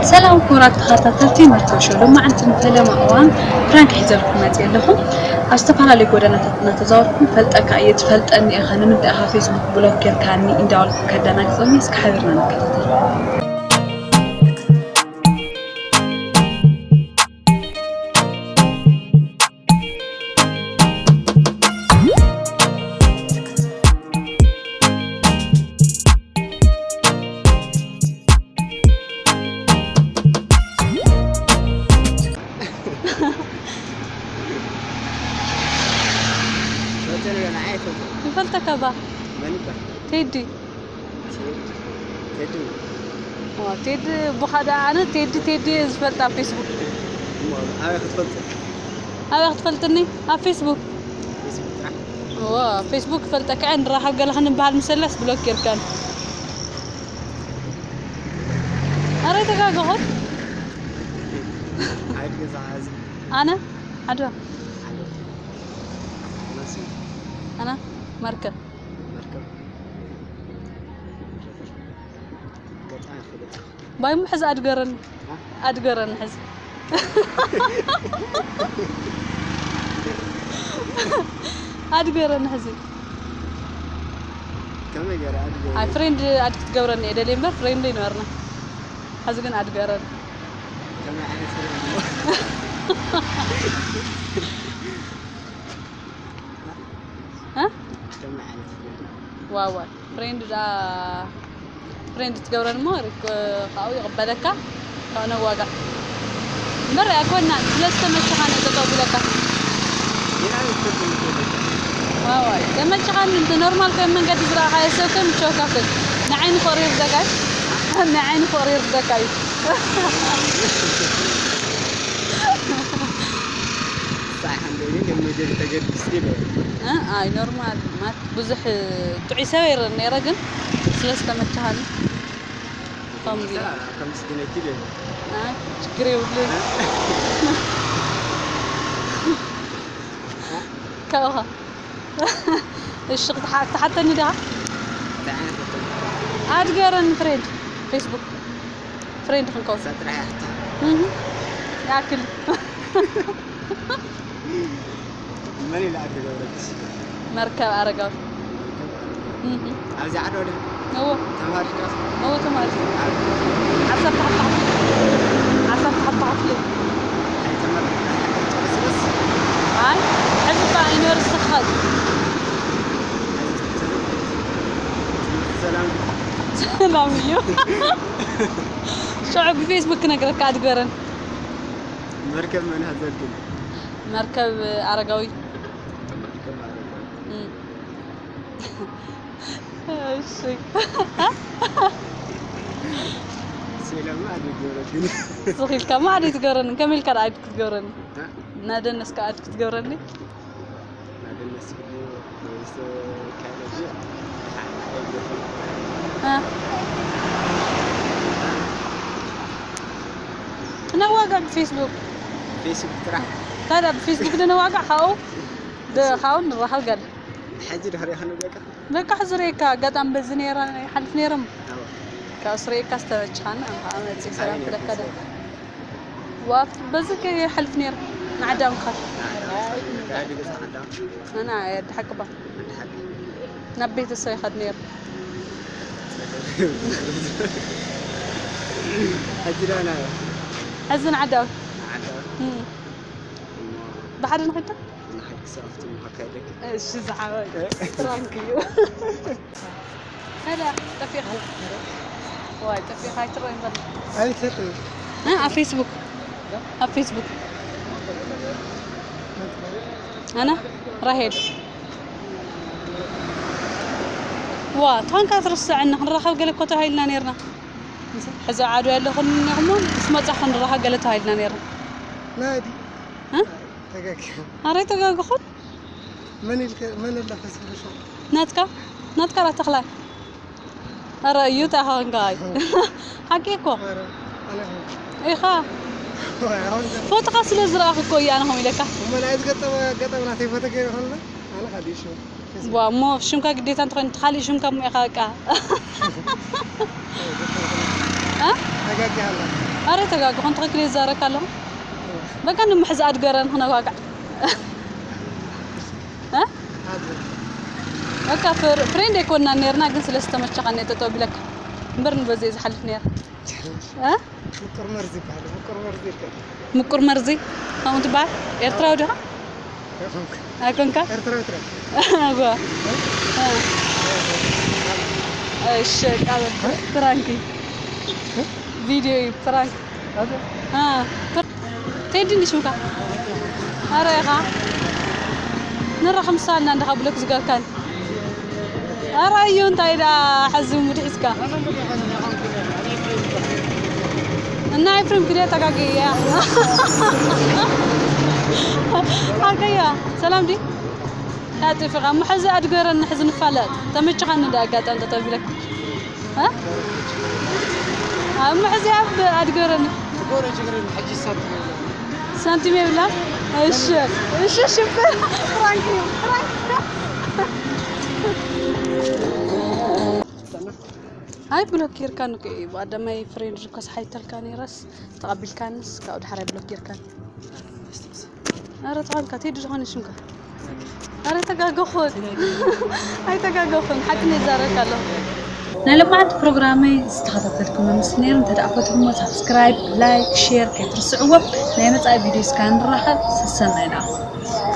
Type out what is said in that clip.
ሰላም ክቡራት ተኸታተልቲ መርትዖ ሾው፣ ሎማዓንቲ ንፈለማ እዋን ፕራንክ ሒዘልኩም መፅእ ኣለኹ። ኣብ ዝተፈላለዩ ጎደናታት እናተዛወርኩም ፈልጠካ እየ ትፈልጠኒ ኢኻ ንምንታይ ኢኻ ፌስቡክ ብሎክ ጌርካኒ እንዳበልኩም ከደናግፀኒ እስኪ ሓቢርና ንከታተል። ይፈልጠካ ባ ቴዲ። ቴዲ። ቴዲ። ቴዲ ብኻዳ ኣነ ቴዲ ቴዲ ዝፈልጣ ፌስቡክ። ኣበይ ክትፈልጡ? ኣበይ ክትፈልጥኒ? ኣብ ፌስቡክ። ዋ ፌስቡክ ፈልጠካ እየ ንራኸብ ገለ ክንበሃል ምሰላስ ብሎክ ጌርካን። ኣረ ተጋገኹት። ኣነ ዓድዋ። ኣነ መርከብ። ባይሞ ሕዚ ኣድገረኒ። ኣድገረኒ ሕዚ። ኣድገረኒ ሕዚ። ከመይ ገይረ ኣድገ-? ኣይ ፍሬንድ ኣድ ክትገብረኒ እየ ደልየ እምበር ፍሬንድ ይነበርና። ሕዚ ግን ኣድገረኒ። ከመይ ዓይነት ፍሬንድ? እ? ከመይ ዓይነት ፍሬንድ? ዋዋ ፍሬንድ ዳ ፍሬንድ ትገብረን እሞ ሪክ-፣ ካብኡ ይቕበለካ። ካብኡ ነዋጋዕ እምበር ኣይኮንናን፣ ስለ ዝተመቸኻኒ ጠጠው ቢለካ። ሌላ ኣይፈልጥን እኮ በቃ። ዋዋይ፣ ተመቸኻኒ፣ እንተ ኖርማል ከም መንገዲ ዝረኣኻዮ ሰብ ከም ምቸወካ ክል። ንዓይኒ ፍቕሪ ይርደካይ። ንዓይኒ ፍቕሪ ይርደካይ። ሳይ ሓንደ ግን ከም መገዲ ተገድስ ይበል። እ፣ ኣይ ኖርማል፣ ማት ብዙሕ ጥዑይ ሰብ ኣይረን ነይረ፣ ግን ስለ ዝተመቸኻኒ። ከምዚ። ከምዚ ግን እኪል የለን። አ፣ ችግር የብሉን። ካብኻ። እሺ፣ ክትሓ-፣ ክትሓተኒ ዲኻ? እንታይ ዓይነት ሕቶ? ኣድገረን ፍሬንድ፣ ፌስቡክ ፍሬንድ ክንከውን። እዛ ጥራሕ እያ ሕቶ። እህ፣ ይኣክል። መን ኢሉ ኣድገረን? መርከብ ኣረጋዊ። እህ። ኣብዚ ዓዲ ወደ እዎ። ተማሃሪት ዶ? እዎ፣ ተማሃሪት። ኣብ ዓሰርተ ሓንቲ ዓመት። ዓሰርተ ሓንቲ ዓመት። ኣይተመረቅካ? ኣይተመረቅካ? ኣይ፣ ሕዚ እኳ ዩኒቨርሲቲ ክኸድ። ትምህርቲ ሰላም። ሰላም እዩ። ሽዑ ብፌስቡክ ክነግረካ ኣድገረን። መርከብ መን ሃዘልክን? መርከብ ኣረጋዊ። መርከብ ኣረጋዊ። እም። እሺ። ሴላማ ኣድገረግን። ስኺልካማ ኣደይ ትገረኒ። ከመይ ኢልካ ደኣ ኣድክ ትገብረኒ? እ? እናደነስካ ኣድክ ትገብረኒ? እናደነስኩ ድዩ? ወይስ ካለ ድዩ? እ? ነዋጋዕ ብፌስቡክ። ፌስቡክ ጥራሕ። ታዲያ ብፌስቡክ ዶ ነዋጋዕ? ካብኡ ዶ-፣ ካብኡ ንራኸብ ገለ። ሕጂ ድሕሪኡ ክንብለካ? በቃ ሕዚ ርእየካ፣ ኣጋጣሚ በዚ ነይረ፣ ይሓልፍ ነይረ እሞ። ኣዎ። ካብ ስርኤካ ዝተመችኻኒ፣ ኣነ ከዓ መፂእ ሰላም ኣይ፣ ክብለካ ደ-፣ ዋ፣ በዚ ከይሓልፍ ነይረ፣ ንዓዳ ምኻድ። ንዓዳ ምኻድ። ኣነ ኣየ፣ ሓቂ ባ። ናብ ቤተሰብ ይኸድ ነይረ። ሕጂ ዳ ናበይ? ሕዚ ንዓዳ። ንዓዳ። እም። እሞ ብሓደ ንኸይድ ዶ? ንሓድጊ ስራፍቲ ምዃን ከይደክ። እሺ፣ ዝዓበየ እ? ፕራንክ እዩ። ሄሎ፣ ጠፊእኻ? ዋይ፣ ጠፊእኻ ኣይትረኣይን በል። ኣይትረኣይን። እ፣ ኣብ ፌስቡክ። ኣብ ፌስቡክ። ኣነ ራሄል። ዋ፣ ታንካ ትርስዐና፣ ክንራኸብ ገለ እኮ ተባሂልና ነይርና። ሕዚ ዓዱ ያለኹን እሞ ምስ መጻኹ ክንራኸብ ገለ ተባሂልና ነይርና። ናዲ። እ? ተጋጊ። ኣረ ተጋግኹን። መን ኢልከ-፣ መን ኣለኸ ዝብለሽ? ናትካ? ናትካ ራ ተኽላይ። ኣረ እዩ ታኸንካይ። ሓቂ እኮ። ኣረ፣ ኣነ ኸ-፣ ኢኻ። ወይ፣ ኣሁን ዘ-፣ ፎቶኻ ስለ ዝረኣኹ እኮ እዩ ኣነ ከምኡ ኢለካ። እሞ ናይ ዝገጠመ ኣጋጣሚ ናተይ ፎቶ ገይረ ከሎ፣ ኣነ ካሊእ ሽም። ዋ፣ እሞ ሽምካ ግዴታ እንተኾይኑ፣ እቲ ካሊእ ሽምካ እሞ ኢኻ በቃ። እ? ኣረ ተጋግኹን ትኽክል ይዛረካ ኣለኹ። በቃ ንምሕዝ ኣድገረን ክነዋጋዕ እ? በቃ ፍር- ፍሬንድ ኣይኮንና ነርና፣ ግን ስለ ዝተመቸኻ እየ ጠጠው ቢለካ እምበር ንበዚ እየ ዝሓልፍ ነር። እ? ምቁር መርዚ ይበሃል። ምቁር መርዚ ይበሃል። ምቁር መርዚ ከምኡ ትበሃል። ኤርትራዊ ዲኻ? ኣይኮንካ? ኤርትራዊ ትረ ኣጓ። እ። እሺ፣ ቃል ፕራንኪ ቪድዮ እዩ ፕራንክ። እ፣ ፕር- ቴዲ እንዲ ሽምካ? ኣረ ኢኻ ንራኸ ምሳልና እንዳኻ ብሎክ ዝጋርካን። ኣረ እዩ እንታይ ዳ ሓዚ ሙድ ሒዝካ? እና ኤፍሬም ግደ ተጋጊ እያ። ሓቀያ ሰላም ዲ? ያጥፍኻ እሞ ሕዚ ኣድገረኒ ሕዚ ንፋለጥ ተመችኻኒ እንዳ ኣጋጣሚ ተተቢለክ እ? እሞ ሕዚ ኣብ ኣድገረኒ ሳንቲም የብላ። እሺ እሺ እሺ ፕራንክ እዩ ፕራንክ። ኣይ ብሎክ ጌርካኒ እኮ እዩ ብቐዳማይ ፍሬንድ ሪኮስ ሓይተልካ ነይረስ ተቐቢልካንስ ካብኡ ድሓር ኣይ ብሎክ ጌርካኒ። ኣረ ተቐንካ ቴዲ ዝኾነ ሽምካ ኣረ ተጋገኹን ኣይተጋገኹን ሓቂ ነዛረካ ኣለኹ። ናይ ለማዓንቲ ፕሮግራመይ ዝተኸታተልኩም ምስ ነይሩ እንተ ደኣ ፈትኹሞ ሳብስክራይብ ላይክ ሼር ከይትርስዕዎ። ናይ መጻኢ ቪድዮ እስካ ንራኸብ ሰሰናይና።